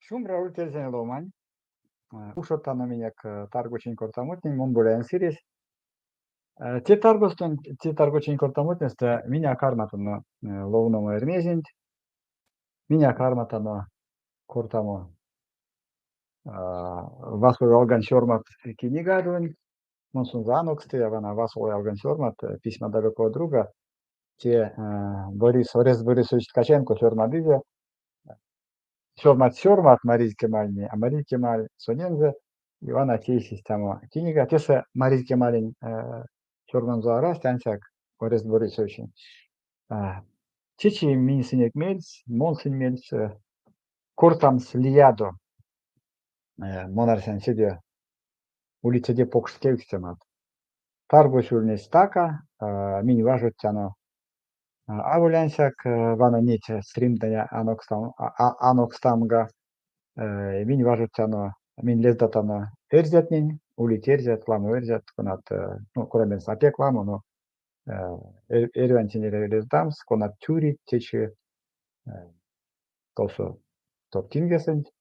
Шумбра ульть, эрзянь ломанть. Ушодтано минек таргочинь кортамотнень, мон Боляень Сыресь. Те таргостонть, те таргочинь кортамотнестэ минь а карматано ловномо Эрьмезенть, минь а карматано кортамо Васоло ялгань сёрмат кинигадонть. Мон сонзэ анокстыя, вана Васоло ялгань сёрмат, Письма далекого друга. Те Борис, Орест Борисович Ткаченко сёрмадызе. Сёрмадсь сёрмат Маризь Кемальне, а Маризь Кемаль сонензэ. И вана тейсь истямо кинига. Тесэ Маризь Кемалень сёрманзо арасть, ансяк Орест Борисовичень. Течи минь сынек мельс, мон сынь мельс кортамс лиядо. Мон арсян, седе улить седе покш кевкстемат. Таргось ульнесь стака, минь важодтяно аволь ансяк вана неть стримтнень анокстамга, минь важодтяно, минь лездатано эрзятнень, улить эрзят, ламо эрзят, конат, ну, кода меремс, а пек ламо, но эрьвантень эряви лездамс, конат тюрить течи тосо тортингесэнть,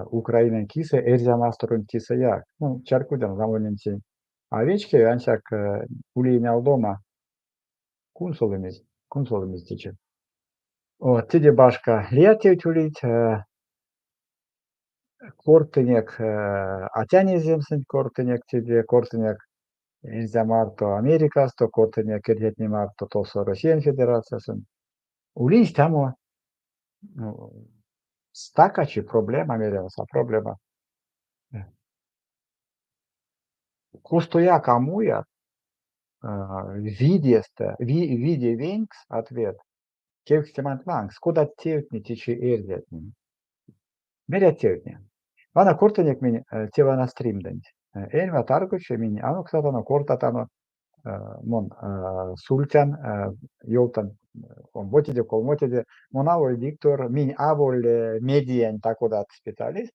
Украинань кисэ, Эрзя масторонть кисэяк. Ну, чарькодян, ламонень а вечкеви, ансяк ули энялдома, кунсолымизь, кунсолымизь течи. Вот, теде башка лия тевть улить. Кортынек атянь эземсэнть, кортынек теде, кортынек эрзя марто Америкасто, кортынек эрзятне марто тосо Россиянь Федерациясонть. Ули истямо стакачи, проблема, меремс, а проблема. Костояк а муят видестэ, виде венькс ответ кевкстеманть лангс, кодат тевтне течи эрзятнень. Мерят тевтне. Вана кортынек минь те вана стримденть. Эрьва таргочи минь анокстатано, кортатано, мон сультян, ёвтан омботеде, колмотеде, мон аволь диктор, минь аволь медиянь та-кодат специалист.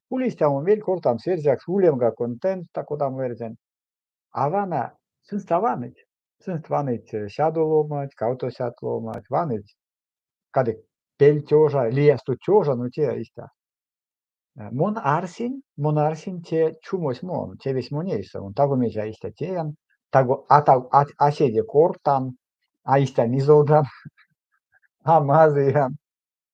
Ули истямо мель кортамс эрзякс, улемга контент та-кодамо эрзянь. А вана сынст а ваныть. Сынст ваныть сядо ломанть, кавтосядт ломанть, ваныть, кадык пельтёжа, лиясто тёжа, но те истя. Мон арсинь, мон арсинь, те чумось мон, тевесь монь эйсэ. Мон таго мезе а истя теян, таго а седе кортан, а истя мизолдан, а мазыян.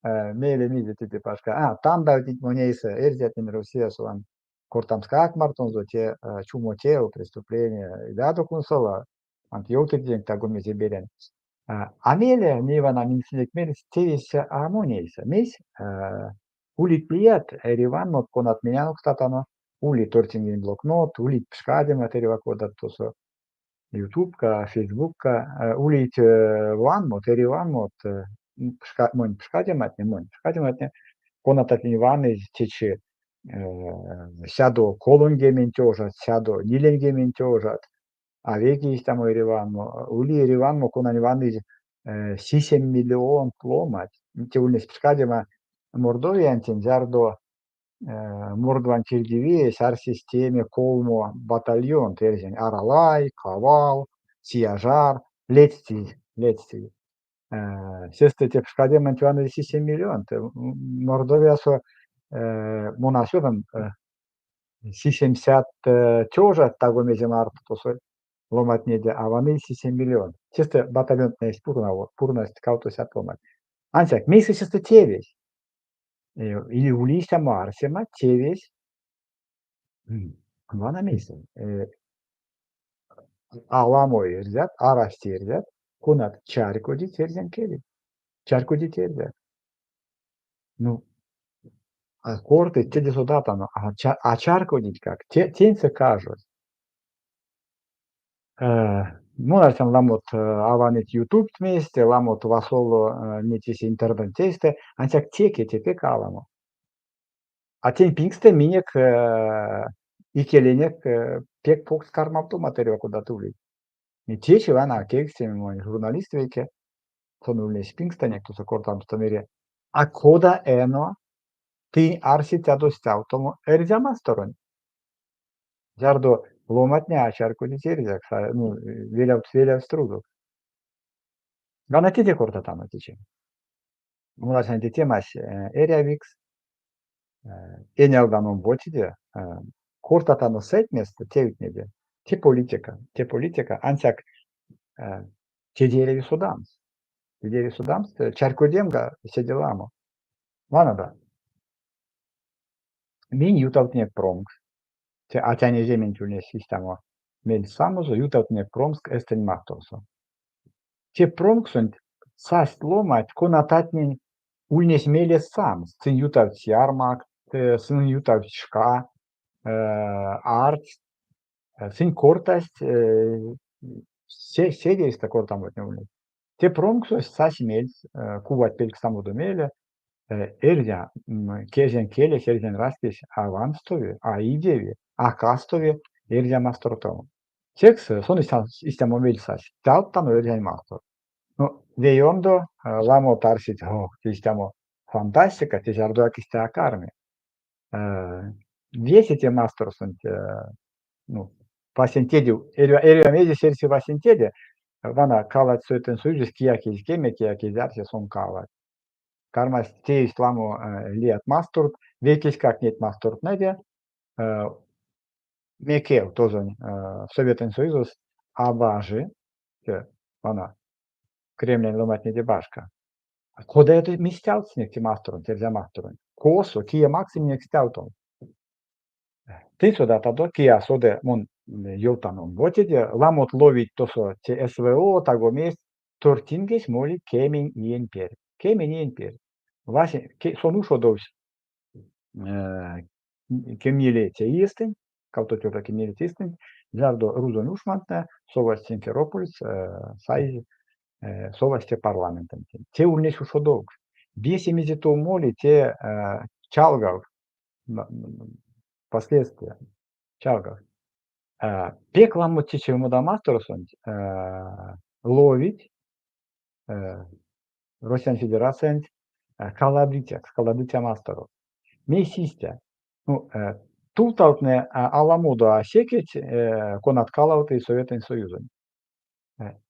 Мейле мезе теде башка. А, тандавтнить монь эйсэ, эрзятнень Россиясо ван кортамскак мартонзо те чумо тев, преступление. Илядо кунсоло, вант ёвтыть тенк таго мезе берянь. А мейле, ней вана минсенек мельс, тевесь а монь эйсэ. Мейсь? Улить лият эриванмот, конат минь анокстатано, ули тортингень блокнот, улить пшкадемат эрьва кодат тосо, Ютубка, Фейсбукка, улить ванмот, эриванмот, монь пшкадематне, монь пшкадематне, конататнень ванызь течи 130 тёжат, 140 тёжат, а вейке истямо эриванмо, ули эриванмо, конань ванызь сисем миллионт ломанть. Те ульнесь пшкадема Мордовиянтень, зярдо Мордвань кирдивиесь арсесь тееме колмо батальонт эрзянь: Аралай, Кавал, Сияжар, ледстизь, ледстизь. Сестэ те пшкадеманть ванызь сисем миллионт. Мордовиясо мон а содан сисемсядт тёжат таго мезе марто тосо ломантнеде, а ванызь сисем миллионт. Сестэ батальонтнэ эзть пурнаво, пурнасть кавтосядт ломанть. Ансяк мейсэ сестэ тевесь? Или ули истямо арсема, тевесь вана мейсэ. Аламо эрзят, арасть эрзят, конат чарькодить эрзянь келенть, чарькодить эрзят. Ну, а кортыть, теде содатано, а чарькодитькак. Теньсэ кажось. Мон арсян, ламот а ваныть Ютубт мезть, ламот васоло неть весе интернеттэйстэ, ансяк теке те пек аламо. А тень пингстэ минек икеленек пек покш кармавтомат эрьва кодат улить. Течи вана кевкстеме монь журналист вейке, сон ульнесь пингстэнек тосо кортамсто мере, а кода эно тынь арситядо стявтомо Эрзя масторонть? Зярдо ломантне а чарькодить эрзякс, ну, велявтсть рузокс. Вана теде кортатано течи. Мон арсян, те темась эрявикс. Энялдан омбоцеде, кортатано сэтьместэ тевтнеде. Те политика, те политика, ансяк теде эряви содамс. Теде эряви содамс, чарькодемга седе ламо. Ванодо. Минь ютавтынек промкс. Те Атянь Эзементь ульнесь истямо мельсамозо, ютавтынек промкс Эстэнь масторсо. Те промксонть састь ломанть, конататнень ульнесь мелест самс. Сынь ютавтсть ярмакт, сынь ютавтсть шка, ардсть. Сынь кортасть, седейстэ кортамотне ульнесть. Те промксось сась мельс, кувать пелькстамодо мейле, эрзя, эрзянь келесь, эрзянь раськесь а ванстови, а идеви, а кастови Эрзя Мастортомо. Секс сон истямо мель сась: стявттано Эрзянь Мастор. Ну, ве ёндо ламот арсить: ох, те истямо фантастика, те зярдояк истя а карми. Весе те масторсонть, ну, васенцеде, эрьва, эрьва мезесь эрси васенцеде, вана каладсь Советэнь Союзось, кияк эзь кеме, кияк эзь арсе, сон каладсь. Кармасть теевсть ламо лият масторт, вейкеськак неть мастортнэде мекев тозонь Советэнь Союзос а бажи, те вана Кремлянь ломантнеде башка. Кода это минь стявтсынек те масторонть, Эрзя масторонть? Косо, кие максы минек стявтомс? Тынь содатадо, кие а соды, мон ёвтан омбоцеде, ламот ловить тосо те СВО, таго мезть. Тортингесь моли кемень иень перть. Кемень иень перть. Васень, сон ушодовсь кемнилеце иестэнть, кавто кемнилеце иестэнть, зярдо рузонь ушмантнэ совасть Симферопольс, саизь, совасть те парламентэнтень. Те ульнесь ушодовкс. Весе мезе тов моли, те чалгав последствия, чалгав. Пек ламо течи модамасторсонть ловить Россиянь Федерациянть каладыцякс, каладыця масторокс. Мейсь истя? Ну, тувталтнэ аламодо а секеть, конат калавтызь Советэнь Союзонть.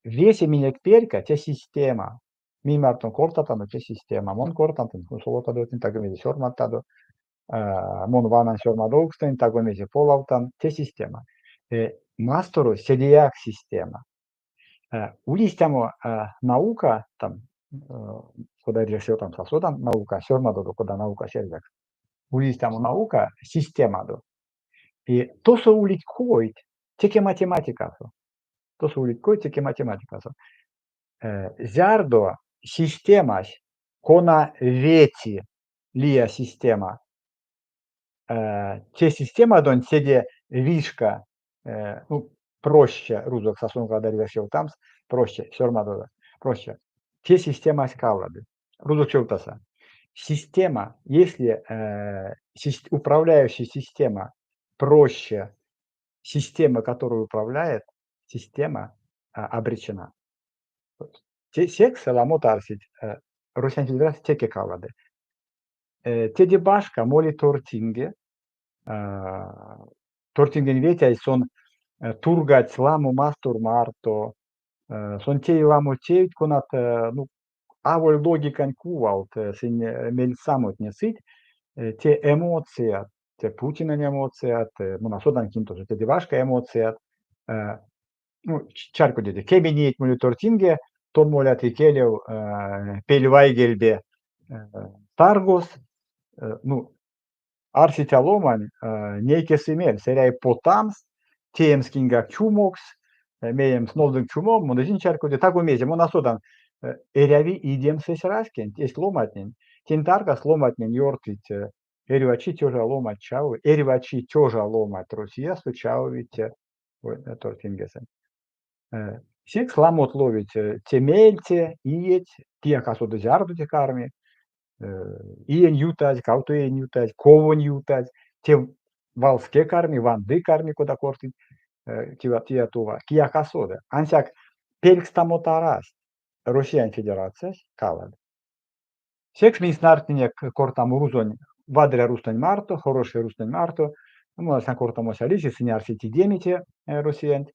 Весе минек перька те система. Минь мартон кортатано те система. Мон кортан, тынь кунсолотадо, тынь таго мезе сёрмадтадо. Мон ванан сёрмадовкстнэнь, таго мезе полавтан. Те система. Масторось седеяк система. Ули истямо наука, там, кода эрзякс ёвтамс, а содан наука, сёрмадодо, кода наукась эрзякс. Ули истямо наука системадо. И тосо улить койть, теке математикасо. Тосо улить койть, теке математикасо. Зярдо системась, кона вети лия система, те системадонть седе вишка, ну, проще рузокс а сонгак эрзякс ёвтамс, проще, сёрмадодо, проще. Те системась калады. Рузокс ёвтаса. Система, если управляющая система проще системы, которую управляет, система обречена. Секс ламот арсить, Россиянь Федерация теке калады. Теде башка моли тортинге, тортингень ветязь сон тургадсь ламо мастор марто, сон теи ламо тевть, конат, ну, аволь логикань кувалт, сынь мельсамотне сыть, те эмоцият, те Путинэнь эмоцият, мон а содан кинь тосо, теде башка эмоцият. Ну, чарькодеде, кемень иеть моли тортинге, тон молят икелев пельвайгельбе таргос, ну, арсиця ломань, нейке сы мельс, эряви потамс, теемс киньгак чумокс, меемс нолдынк чумом, мон эзинь чарькоде, таго мезе, мон а содан, эряви идемс эсь раськенть, эсь ломантнень. Тень таркас ломантнень ёртыть эрьва чи тёжа ломанть чавовить, эрьва чи тёжа ломанть Россиясо чавовить те тортингесэ. Секс ламот ловить те мельце, иеть, кияк а соды зярдо те карми, иень ютазь, кавто иень ютазь, ковонь ютазь, те валске карми, ванды карми, кода кортыть тия-тува, кияк а соды. Ансяк пелькстамот арасть. Россиянь Федерациясь калады. Секс минь снартнинек кортамо рузонь вадря рузтнэнь марто, хорошей рузтнэнь марто. Ну, кортамось а лиси, сынь арсить идеме те Россиянть.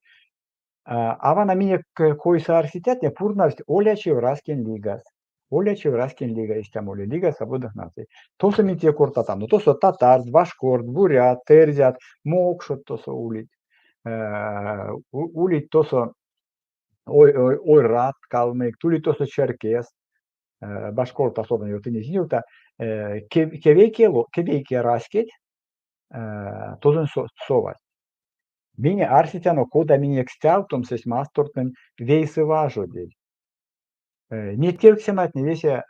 А вана минек койсэ арсицятне пурнавсть Олячив раськень лигас. Олячив раськень лига истямо ули, Лига свободных наций. Тосо минь те кортатано. Тосо татарт, башкорт, бурят, эрзят, мокшот тосо улить. Улить тосо ойрат, калмыкт, улить тосо черкест, башкорт особенно ёвтнесь ёвта, кевейке раськеть тозонь совасть. Минь арсетяно, кода минек стявтомс эсь мастортнэнь вейсэ важодезь. Неть кевкстематне весе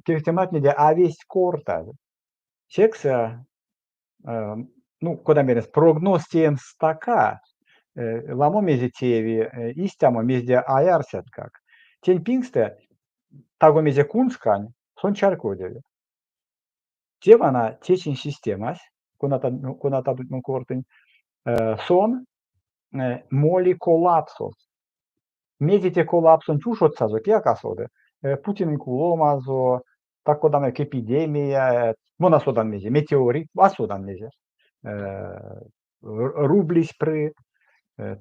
кевкстематнеде а весть кортазь. Секс, ну, кода меремс, прогноз теемс стака, ламо мезе тееви истямо, мезде а арсяткак. Тень пингстэ таго мезе куншкань, сон чарькодеви. Те вана течинь системась, конатадонть мон кортынь, сон моли коллапсос. Мезе те коллапсонть ушодсазо, кияк а соды. Путинэнь куломазо, та-кодамо эпидемия, мон а содан мезе, метеорит, а содан мезе. Рублесь пры,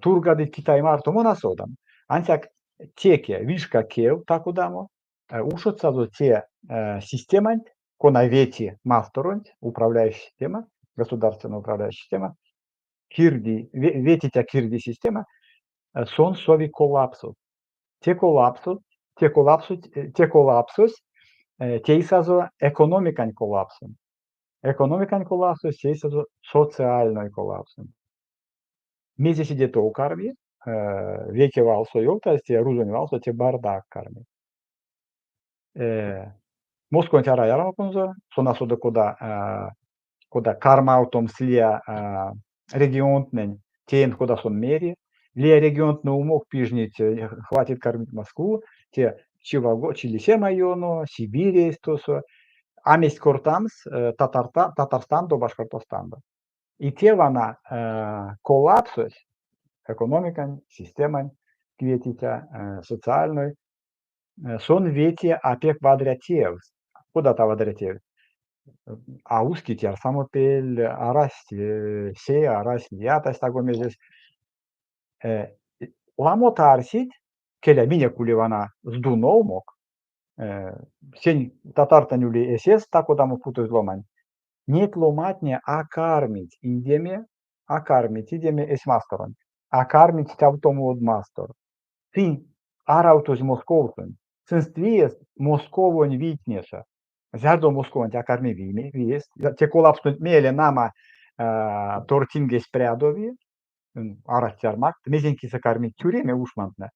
тургадыть Китай марто, мон а содан. Ансяк теке вишка кев та-кодамо, ушодсазо те системанть, кона вети масторонть, управляющая система, государственная управляющая система, кирди, ветиця кирди система, сон сови коллапсос. Те коллапсось тейсазо экономикань коллапсом. Экономикань коллапсось тейсазо социальной коллапсом. Мезе седе тов карми, вейке валсо ёвтазь, те рузонь валсо, те бардак карми. Московонть ара ярмаконзо, сон а соды кода кармавтомс лия регионтнэнь теемс, кода сон мери. Лия регионтнэ умок пижнить: хватит кормить Москву, те Чилисема ёно, Сибиресь тосо. А мезть кортамс Татарстандо, Башкортостандо. И те вана коллапсось экономикань, системань ветиця, социальной, сон вети а пек вадря тевс. Кодат а вадря тев? А ускить ярсамопель, арась се, арась лиятась таго мезесь. Ламот арсить, келя минек ули вана Здунов умок, сень татартнэнь ули эсест та-кодамо путозь ломань. Неть ломантне а кармить идеме, а кармить идеме эсь масторонть, а кармить стявтомо од мастор. Сынь аравтозь Московсонть, сынст виест Московонь вийтнесэ. Зярдо Московонть а карми виест, те коллапстонть мейле, нама, тортингесь прядови, арасть ярмакт, мезень кисэ кармить тюреме ушмантнэ.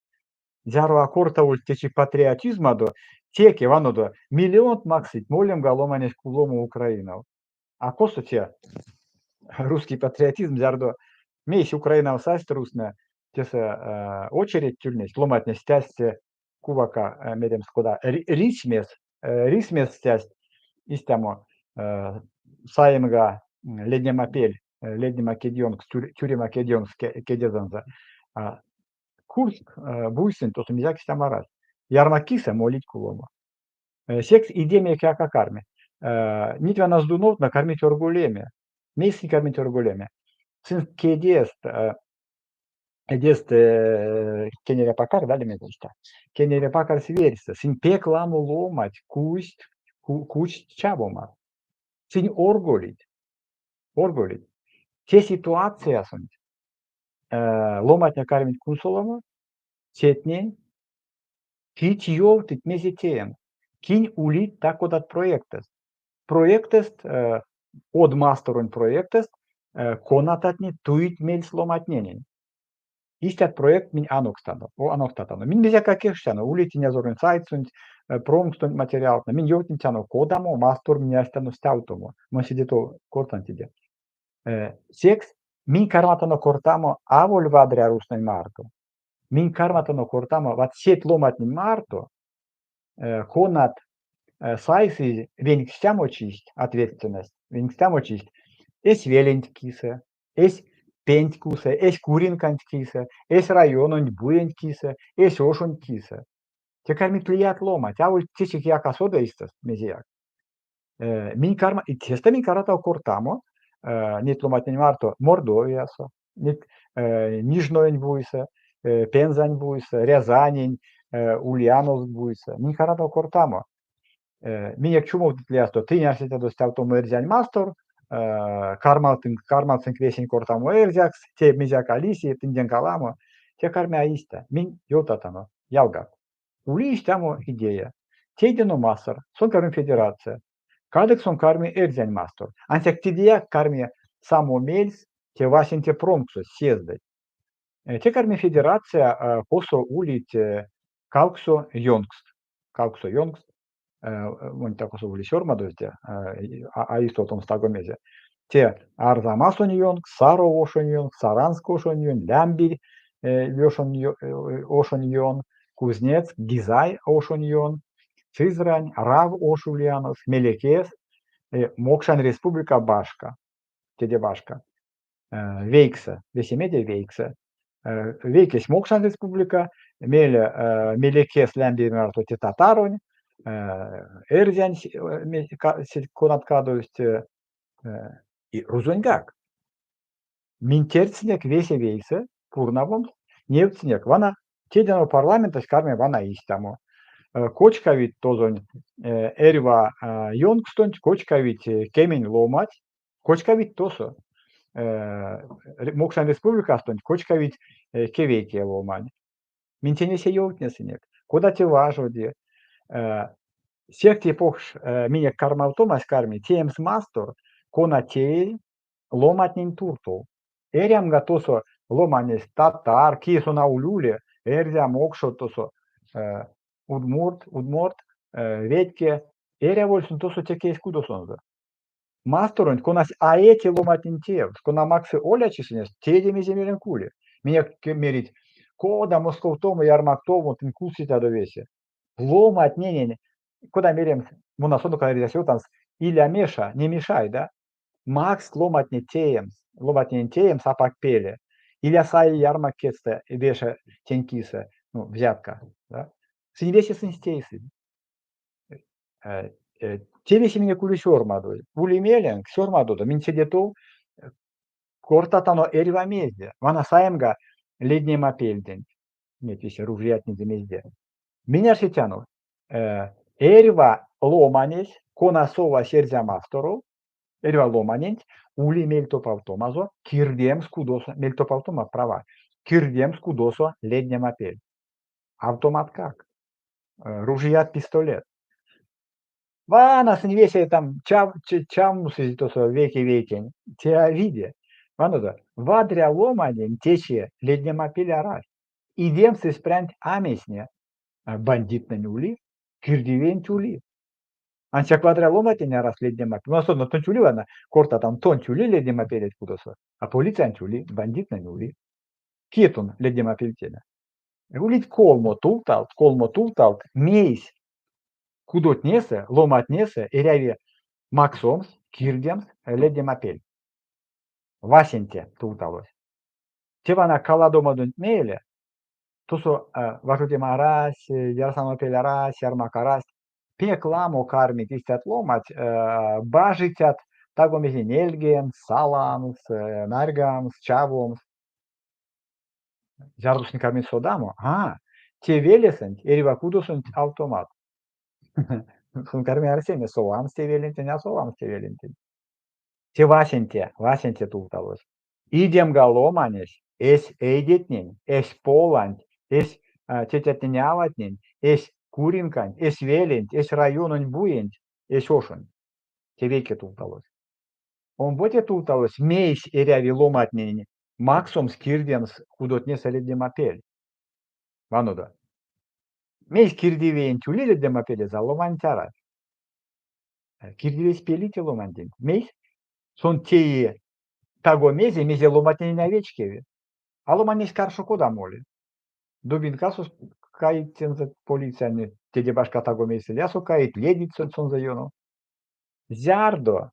Зяро а кортавольть течи патриотизмадо, теке, ванодо, миллионт максыть молемга ломанесь куломо Украинав. А косо те русский патриотизм, зярдо мейсь Украинав састь рустнэ, тесэ очередть ульнесть, ломантне стясть кувака, меремс, кода рисьмес стясть истямо саемга леднемапель, леднема кедьёнкс, тюрема кедьёнкс кедезэнзэ. Курск буйсэнть тосо мезеяк истямо арась. Ярмак кисэ молить куломо. Секс идеме кияк а карми. Неть вана Здуновтнэ кармить орголеме. Мейс сынь кармить орголеме? Сынст кедест эдест кенерепакарь, да, лемезэ истя? Кенерепакарсь верьсэ. Сынь пек ламо ломанть кузсть, кучсть чавома. Сынь орголить. Орголить. Те ситуациясонть ломантне кармить кунсоломо сетнень, кить ёвтыть, мезе теемс, кинь улить та-кодат проектэст. Проектэст, од масторонь проектэст, конататне туить мельс ломантненень. Истят проект минь анокстано, анокстатано. Минь мезеяк а кекштяно, улить инязоронь сайтсэнть, промкстонть материалтнэ. Минь ёвтнетяно, кодамо мастор минь арсетяно стявтомо. Мон седе тов кортан теде. Секс минь карматано кортамо аволь вадря рузтнэнь марто. Минь карматано кортамо вот сеть ломантнень марто, конат сайсызь венькстямочист, ответственность, венькстямочист эсь веленть кисэ, эсь пенть кисэ, эсь куринканть кисэ, эсь райононть, буенть кисэ, эсь ошонть кисэ. Те кармить лият ломанть, аволь течи кияк а соды эйстэст мезеяк. Минь карма, сестэ минь карматано кортамо неть ломантнень марто Мордовиясо, неть Нижноень буйсэ, Пензань буйсэ, Рязанень, Ульяновск буйсэ. Минь карматано кортамо. Минек чумовтыть лиясто, тынь арсетядо стявтомо Эрзянь Мастор, кармавтынк весень кортамо эрзякс, те мезеяк а лиси, тынденк аламо. Те карми а истя. Минь ёвтатано, ялгат, ули истямо идея. Тейтяно мастор, сон карми федерация. Кадык сон карми Эрзянь Мастор. Ансяк тедеяк карми само мельс те васенце промксось, съездэсь. Те карми федерация, косо улить кавксо ёнкст. Кавксо ёнкст. Монь та-косо ули сёрмадозь те, а истовтомс таго мезе. Те Арзамасонь ёнкс, Саров ошонь ёнкс, Саранск ошонь ён, Лямбирь ошонь ён, Кузнецк, Гизай ошонь ён, Сызрань, Рав ош Ульяновск, Мелекесс, Мокшань республика башка, теде башка. Вейксэ, весемеде вейксэ. Вейкесь Мокшань республика, мейле Мелекесс Лямбирь марто те татаронь, эрзянь конат кадовсть, и рузоньгак. Минь тердьсынек весе вейсэ пурнавомс, невтьсынек, вана тейтяно парламентэсь карми вана истямо. Кочкавить тозонь эрьва ёнкстонть, кочкавить кемень ломать, кочкавить тосо. Мокшань республикастонть кочкавить кевейкее ломань. Минь тенесэ ёвтнесынек, кода те важоди. Сехте покш минек кармавтомась карми теемс мастор, кона теи ломатнень туртов. Эрямга тосо ломанесь татар, кие сон а ули, эрзя, мокшо тосо, удмурт, удмурт, ветьке, эряволь сон тосо теке эсь кудосонзо. Масторонть, конась а эти ломатнень тевс, кона максы олячи сынест, теде мезе меленк ули. Минек мерить, кода Московтомо ярмактомо тынь кулситядо весе. Ломатненень, кода меремс, мон а содан, кода эрзясь ёвтамс, иля меша, не мешай, да? Макст ломатне теемс, ломатненень теемс апак пеле. Иля сае ярмак кедьстэ веше тень кисэ, ну, взятка, да? Сынь весе сынсь тейсызь. Те весе минек ули сёрмадозь. Ули меленк, сёрмадодо. Минь седе тов кортатано эрьва мезде. Вана саемга леднема пельденть. Неть весе ружиятнеде мезде. Минь арсетяно, эрьва ломанесь, кона совась Эрзя масторов, эрьва ломаненть ули мельтопавтомазо кирдемс кудосо, мельтопавтома права, кирдемс кудосо леднема пель. Автоматкак, ружият, пистолет. Вана сынь весе там чавнусызь тосо вейке-вейкень. Те а виде. Ванодо, вадря ломанень течи леднема пель арась. Идемс эсь прянть а мезне. Бандитнэнь ули, кирдивенть ули. Ансяк вадря ломантнень арась леднема. Ну, особенно тонть ули вана, кортатан, тонть ули леднема пелеть кудосо, а полициянть ули, бандитнэнь ули. Кие тон леднема пельтеме? Улить колмо тувталт, колмо тувталт, мейсь кудотнесэ, ломатнесэ эряви максомс, кирдемс леднема пель. Васенце тувталось. Те вана каладомадонть мейле, тосо важодема арась, ярсамопель арась, ярмак арасть. Пек ламо кармить истят ломать, бажицят таго мезе нельгемс, саламс, нарьгамс, чавомс. Зярдо сынь кармить содамо, а, те велесэнть эрьва кудосонть автомат. Сон карми арсеме, совамс те велентень, а совамс те велентень. Те васенце, васенце тувталось. Идемга ломанесь эсь эйдетнень, эсь поланть, эсь тетятнень-аватнень, эсь куринканть, эсь веленть, эсь райононь буенть, эсь ошонть. Те вейке тувталось. Омбоце тувталось, мейсь эряви ломатненень максомс кирдемс кудотнесэ леднемапель. Ванодо. Мейсь кирдивиенть ули леднемапелезэ, а ломанть арась. Кирдивиесь пели те ломантенть. Мейсь? Сон теи таго мезе, мезе ломантненень а вечкеви. А ломанесь каршо кода моли? Дубинкасо каить тензэ полициянь, теде башка таго мейсэ лиясо каить, ледить сонзэ ёнов. Зярдо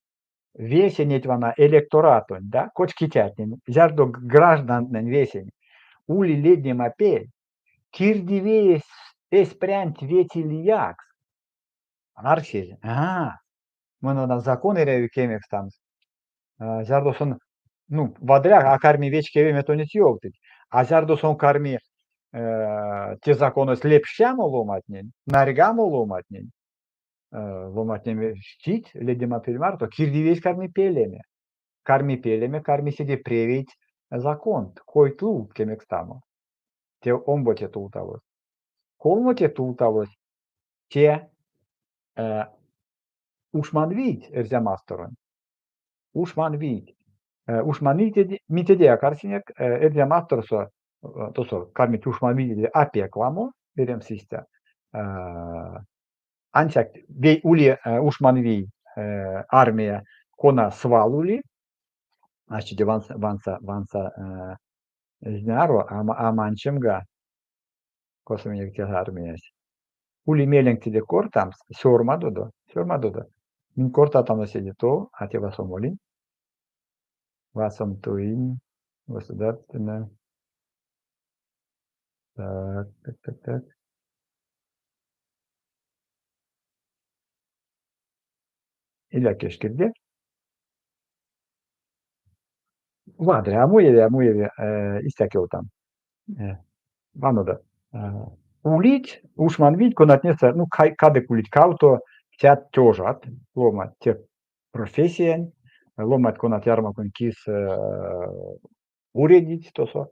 весе неть вана электоратонть, да, кочкицятнень, зярдо граждантнэнь весень ули леднема пель, кирдивиесь эсь прянть вети лиякс. Арсезь, а, монь вана закон эряви кемекстамс. Зярдо сон, ну, вадря, а карми вечкевеме, тонеть ёвтыть. А зярдо сон карми те законось лепштямо ломатнень, нарьгамо ломатнень, Ломатне стить ледемапель марто, кирдивиесь карми пелеме. Карми пелеме, карми седе превейть законт, койть-лувт кемекстамо. Те омбоце тувталось. Колмоце тувталось те ушманвийть Эрзя масторонь. Ушманвийть. Ушманвийть минь тедеяк арсинек, Эрзя масторсо тосо кармить ушманвийть а пек ламо, меремс истя. Ансяк ули ушманвий армия, кона свал ули. Значит, ванса, ванса, ванса зняро, а манчемга, косо минек те армиясь. Ули меленк теде кортамс, сёрмадодо, сёрмадодо. Минь кортатано седе тов, а те васов молинь. Васом туинь, государственная. Так, так, так, так. Иля кешкирде. Вадря, а муеви истя ёвтан. Ванодо. Улить ушманвийть, конатнесэ, ну, кадык улить кавто сядт тёжат ломанть, те профессиянь ломанть, конат ярмаконь кис уредить тосо.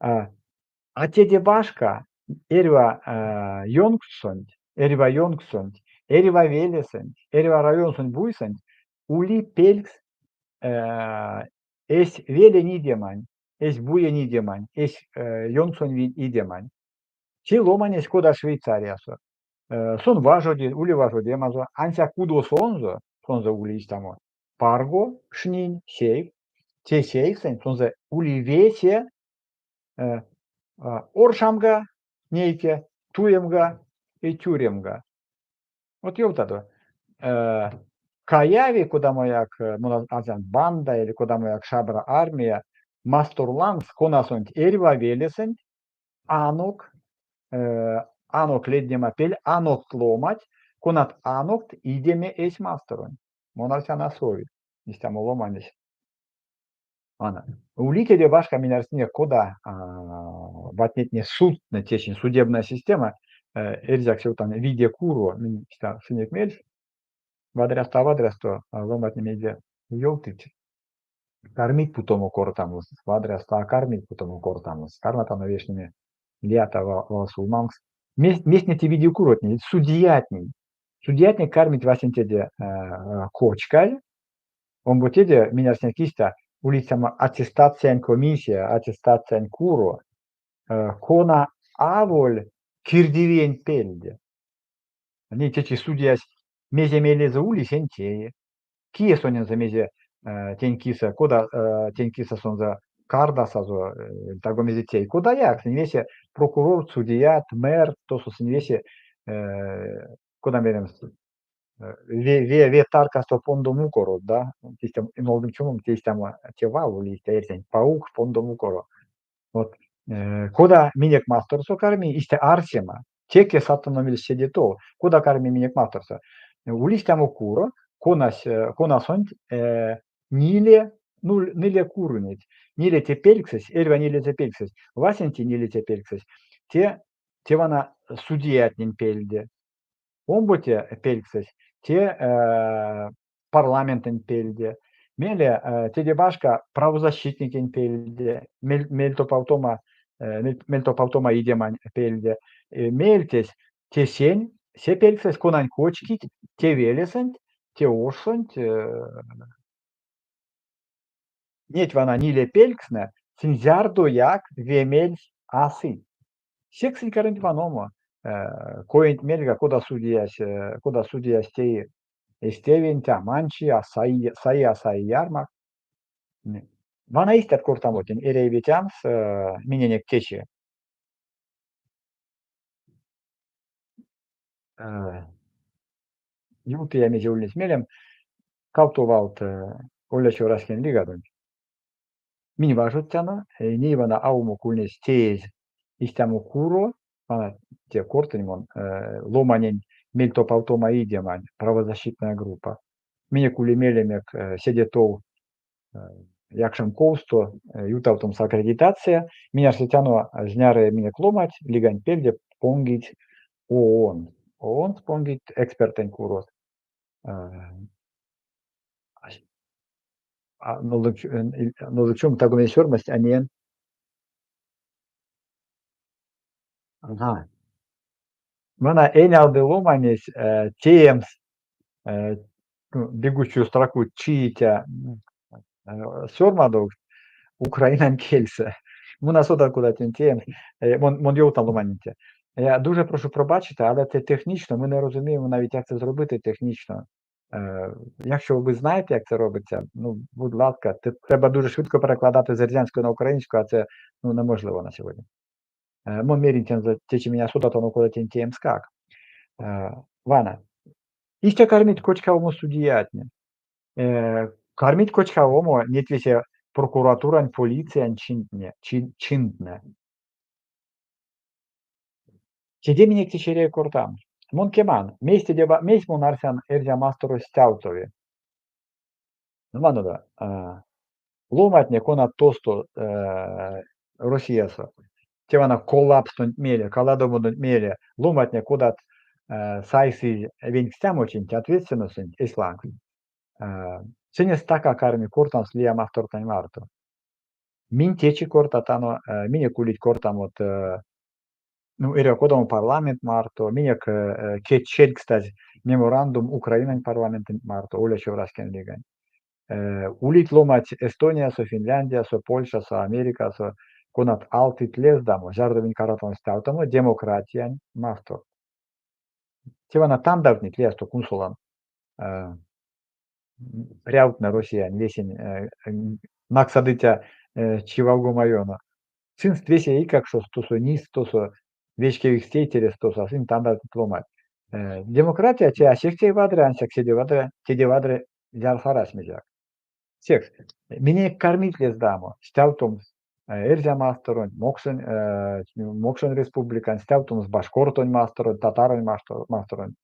А теде башка, эрьва ёнкссонть, эрьва ёнкссонть, эрьва велесэнть, эрьва районсонть, буйсэнть ули пелькс эсь велень идемань, эсь буень идемань, эсь ёнксонь идемань. Те ломанесь кода Швейцариясо. Сон важоди, ули важодемазо, ансяк кудосонзо, сонзэ ули истямо парго, кшнинь, сейф. Те сейфсэнть сонзэ ули весе оршамга, нейке, туемга и тюремга. Вот ёвтадо. Каяви кодамояк, арсян, банда или кодамояк шабра армия масторлангс, конасонть эрьва велесэнть анок, анок леднемапель, анокт ломанть, конат анокт идеме эсь масторонть. Мон арсян, а сови истямо ломанесь. Вана. Ули теде башка минь арсинек, кода вастнетне судтнэ, течинь судебная система, эрзякс ёвтан, виде куро, минь истя сынек мельс, вадрясто, а вадрясто ломантне мейде ёвтыть, кармить путомо кортамс, вадрясто, а кармить путомо кортамс, карматано вешнеме лията вал сюлмамс. Мезть те виде куротне, судьятне. Судьятне кармить васенцеде кочказь, омбоцеде минь арсинек истя, улить само аттестациянь комиссия, аттестациянь куро, кона аволь кирдивиенть пельде. Ней течи судьясь мезе мелезэ ули, сень теи. Кие сонензэ мезе тень кисэ, кода тень кисэ сонзэ кардасазо, таго мезе теи. Кодаяк, сынь весе прокурорт, судьят, мэрт, тосо сынь весе, кода меремс, ве таркасто пондомукорот, да? Истя нолдынк чумом, те истямо те вал ули, истя эрзянь, паук пондомукоро. Вот кода минек масторсо карми, истя арсема, теке сатано мельс седе тов, кода карми минек масторсо. Ули истямо куро, конась, конасонть ниле, ну, ниле курынеть. Нилеце пельксэсь, эрьва нилеце пельксэсь, васенце нилеце пельксэсь, те вана судьятнень пельде. Омбоце пельксэсь, те парламентэнь пельде. Мейле теде башка правозащитникень пельде, мельтопавтома идемань пельде. Меельцесь те сень, се пельксэсь, конань кочкить те велесэнть, те ошсонть. Неть вана ниле пелькстнэ, сынь зярдояк ве мельс а сыть. Секс сынь кармить ваномо коенть мельга, кода судьясь теи эсь тевенть, а манчи, а саи, саи, а саи ярмак. Вана истят кортамотнень эряви ветямс миненек течи. Ёвтыя, мезе ульнесь мелем, кавто валт Олячив раськень лигадонть. Минь важодтяно, ней вана аумок ульнесь теезь истямо куро, вана те кортынь мон, ломанень мельтопавтома идемань правозащитная группа. Минек ули мелемек седе тов якшамковсто ютавтомс аккредитация. Минь арсетяно, зняро минек ломанть лиганть пельде понгить ООН. ООН понгить экспертэнь курос. Нолдык чум, таго мезе сёрмадсть, а неян. Ага. Вана энялды ломанесь теемс бегущую строку чииця сёрмадовкст украинань кельсэ. Мон а содан, кода тень теемс. Мон ёвтан ломанентень. Я дуже прошу пробачити, але це технічно, ми не розуміємо навіть, як це зробити технічно. Якщо ви знаєте, як це робиться, ну, будь ласка, це треба дуже швидко перекладати з ерзянської на українську, а це, ну, неможливо на сьогодні. Мон меринь тензэ, течи минь а содатано, кода тень теемскак. Вана. Истя кармить кочкавомо судьятне. Кармить кочкавомо неть весе прокуратурань, полициянь чинтнэ. Теде минек течи эряви кортамс. Мон кеман, мейс теде мейс мон арсян Эрзя Масторось стявтови. Ну, ванодо, ломатне, конат тосто Россиясо, те вана коллапстонть мейле, каладомадонть мейле, ломатне, кодат сайсызь венькстямочинть, ответственностенть эсь лангс, сынест стака карми кортамс лия мастортнэнь марто. Минь течи кортатано, минек улить кортамот, ну, эрьва кодамо парламент марто, минек кедьчелькстазь меморандум Украинань парламентэнть марто, Олячив раськень лигань. Улить ломать Эстониясо, Финляндиясо, Польшасо, Америкасо, конат алтыть лездамо, зярдо минь карматано стявтомо демократиянь мастор. Те вана тандавтнить лиясто кунсолан прявтнэ Россиянь весень наксадыця чивалгома ёно. Сынст весе эйкакшост тосо, нист тосо, вечкевикс тейтерест тосо, а сынь тандавтнить ломанть. Демократия те а сехте вадря, ансяк седе вадря, теде вадря, зярс арась мезеяк. Секс минек кармить лездамо стявтомс Эрзя масторонть, Мокшонь республиканть, стявтомс Башкортонь масторонть, Татаронь масторонть.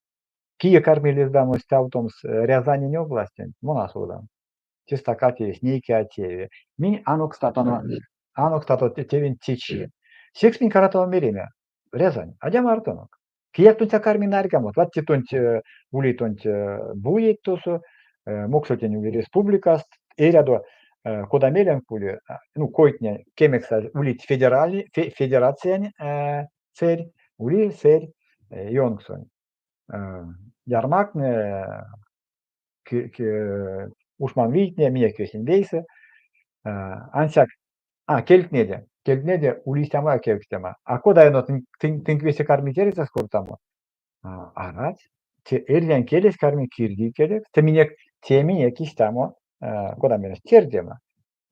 Кие карми лездамо стявтомс Рязанень областенть, мон а содан. Те стака тевесь, нейке а тееви. Минь анокстатано, анокстато те тевенть течи. Секс минь каратано мереме: Рязань, адя мартонок. Кияк тонть а карми нарьгамот. Ват те тонть ули тонть буеть тосо, мокшотнень ули республикаст, эрядо кода меленк ули, ну, койтне кемекстазь улить федеральной, федерациянь сэрь, ули сэрь ёнксонь. Ярмактне, ушманвийтне, минек весень вейсэ. Ансяк, а, кельтнеде, кельтнеде ули истямо кевкстема. А кода эно тынк весе кармить эрзякс кортамо? Арась, те эрзянь келесь карми кирдий келекс, те минек истямо, кода меремс, тердема.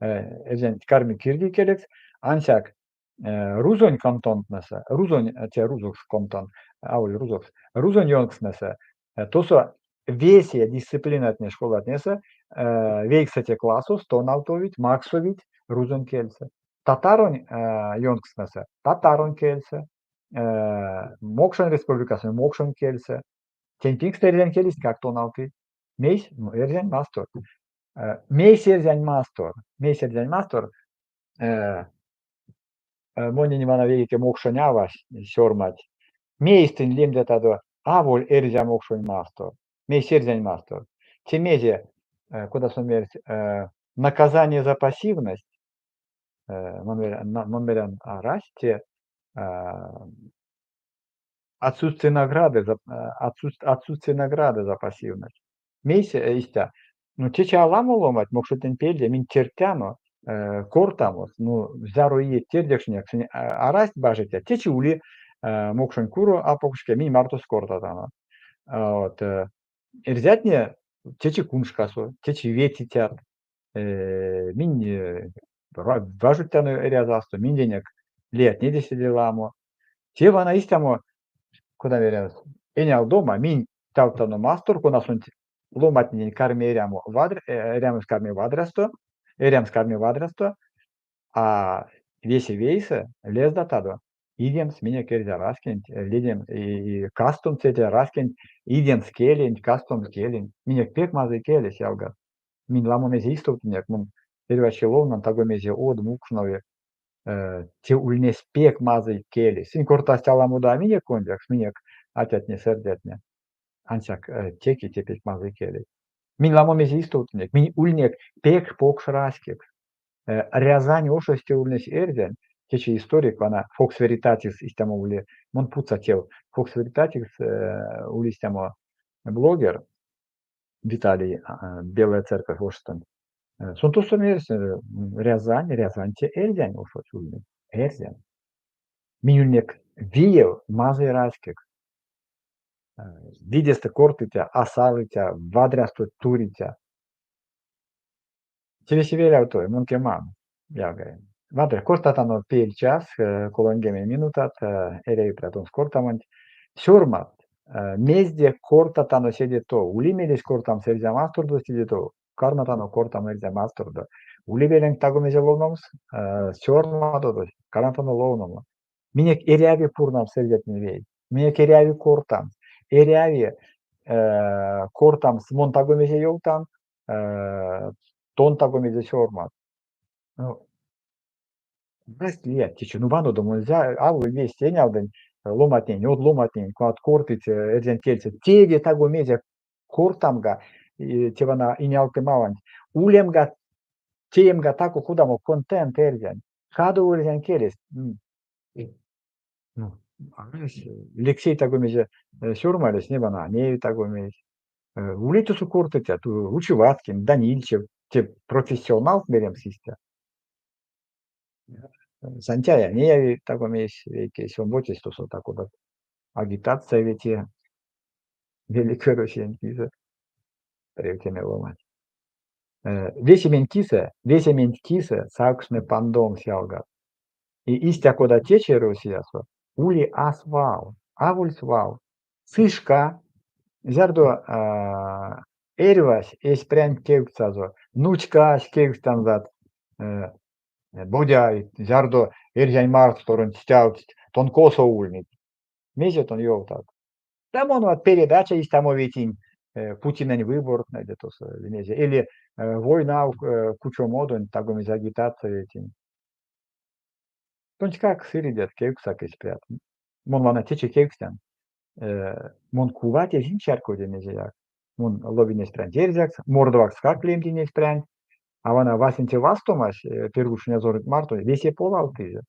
Эрзянь карми кирдий келекс, ансяк рузонь кантонтнэсэ, рузонь, те рузокс кантон, аволь рузокс, рузонь ёнкстнэсэ, тосо весе дисциплинатне школатнесэ вейксэце классос тонавтовить, максовить рузонь кельсэ. Татаронь ёнкстнэсэ татаронь кельсэ, Мокшонь республикасо мокшонь кельсэ. Тень пингстэ эрзянь келеськак тонавтыть. Мейсь? Ну, эрзянь мастор. Мейсь эрзянь мастор? Мейсь эрзянь мастор? Монень вана вейке мокшонь авась сёрмадсь. Мейсь тынь лемдятадо аволь эрзя-мокшонь мастор? Мейсь эрзянь мастор? Те мезе, кода сон мерсь, наказание за пассивность? Мон мерян, арась, те отсутствие награды за, отсутствие награды за пассивность. Мейсь истя? Ну, течи аламо ломанть мокшотнень пельде минь тердтяно кортамос, ну, зяро иеть тердекшнинек, сынь арасть бажицят. Течи ули мокшонь куро апокшке, минь мартост кортатано. Вот. Эрзятне течи куншкасо, течи ветицят. Минь важодтяно эрязасто, минденек лиятнеде седе ламо. Те вана истямо, кода меремс, энялдома, минь стявттано мастор, конасонть ломантненень карми эрямо вадря, эрямось карми вадрясто, эрямс карми вадрясто, а весе вейсэ лездатадо идемс минек эрзя раськенть, ледем, и кастомс эрзя раськенть, идемс келенть, кастомс келенть. Минек пек мазый келесь, ялгат. Минь ламо мезе истовтынек, мон эрьва чи ловнан, таго мезе од мукшнови. Те ульнесь пек мазый келесь. Сынь кортасть аламодо а минек кондякс, минек атятне-сэрдятне. Ансяк теке те пек мазый келесь. Минь ламо мезе истувтынек, минь ульнек пек покш раськекс. Рязань ошось те ульнесь эрзянь, течи историк вана Фокс Веритатис истямо ули, мон путса тев. Фокс Веритатис ули истямо блогер Виталий, Белая Церковь ошстонть. Сон тосо мерсь: Рязань, Рязань те эрзянь ошось ульнесь, эрзянь. Минь ульнек виев, мазый раськекс. Видестэ кортыця, а салыця, вадрясто туриця. Те весе велявтови, мон кеман, ялгай. Вадря, кортатано пель час, 30 минутат, эряви прядомс кортамонть. Сёрмадт, мезде кортатано седе тов. Ули мелесь кортамс Эрзя Мастордо седе тов, карматано кортамо Эрзя Мастордо. Ули меленк таго мезе ловномс, сёрмадодо, карматано ловномо. Минек эряви пурнамс эрзятнень вейс. Минек эряви кортамс. Эряви кортамс, мон таго мезе ёвтан, тон таго мезе сёрмадт. Ну, арасть лият течи. Ну, ванодо, мон аволь весть энялдынь ломатнень, од ломатнень, конат кортыть эрзянь кельсэ. Теде таго мезе кортамга, те вана инялтымаванть, улемга, теемга таго кодамо контент эрзянь. Кадово эрзянь келесь. Ну, арась. Лексей таго мезе сёрмалесь, не вана, неяви таго мезть. Улить тосо кортыцят, Учеваткин, Данильчев, те профессионалт меремс истя. Сантяя неяви таго мезть вейкесь, омбоцесь тосо та-кодат агитация вети Великой Россиянь кисэ, превтеме ломанть. Весементь кисэ, весементь кисэ савкшны пандомс, ялгат. И истя кода течи Россиясо, ули а свал, аволь свал. Сы шка, зярдо эрьвась эсь прянть кевкстьсазо, нуцькась кевкстянзат, бодяй, зярдо Эрзянь Масторонть стявтсть, тон косо ульнить? Мезе тон ёвтат? Да мон вот передача истямо ветинь Путинэнь выбортнэде тосо или мезе, или войнав кучомодонть таго мезе агитация ветинь. Тонськак сыредят, кевкстьсак эсь прят. Мон вана течи кевкстян. Мон кувать эзинь чарькоде мезеяк. Мон ловинь эсь прянть эрзякс, мордвакскак лемдинь эсь прянть. А вана васенце вастомась Пергуш инязоронть марто весе полавтызе.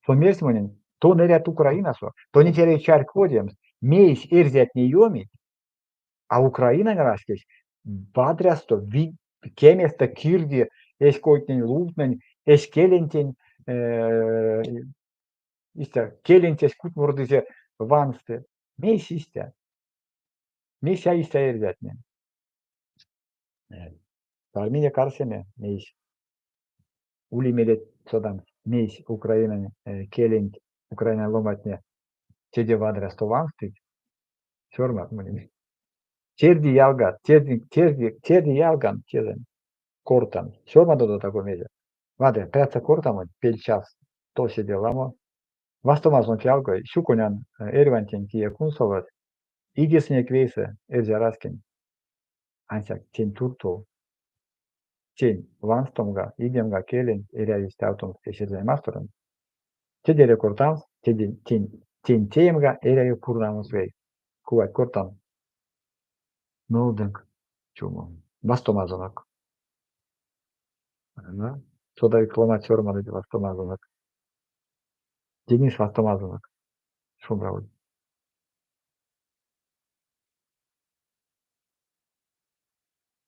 Сон мерсь монень: тон эрят Украинасо, тонеть эряви чарькодемс, мейс эрзятне ёмить, а Украинань раськесь вадрясто, кеместэ кирди эсь койтнень-лувтнень, эсь келентень, истя, келенть эсь кутмордызе, вансты. Мейс истя? Мейс а истя эрзятне? Карминек арсеме, мейс ули мелеть содамс, мейс Украинань келенть Украинань ломантне седе вадрясто ванстыть, сёрмадт монень. Терди ялгат, терди, терди, терди ялган тезэнь, кортан. Сёрмадодо таго мезе. Вадря, прядса кортамонть пель час, то седе ламо. Вастомазонк, ялгай, сюконян эрьвантень, кие кунсолось. Идесынек вейсэ, эрзя раськенть. Ансяк тень туртов, тень ванстомга, идемга келенть эряви стявтомс эсь Эрзянь Масторонть. Теде эряви кортамс, теде, тень, тень теемга эряви пурнамс вейс. Кувать кортан. Нолдынк чумо. Вастомазонок. Содавикс ломанть сёрмадыть вастомазонок. Денис, вастомазонок. Шумбра ульть.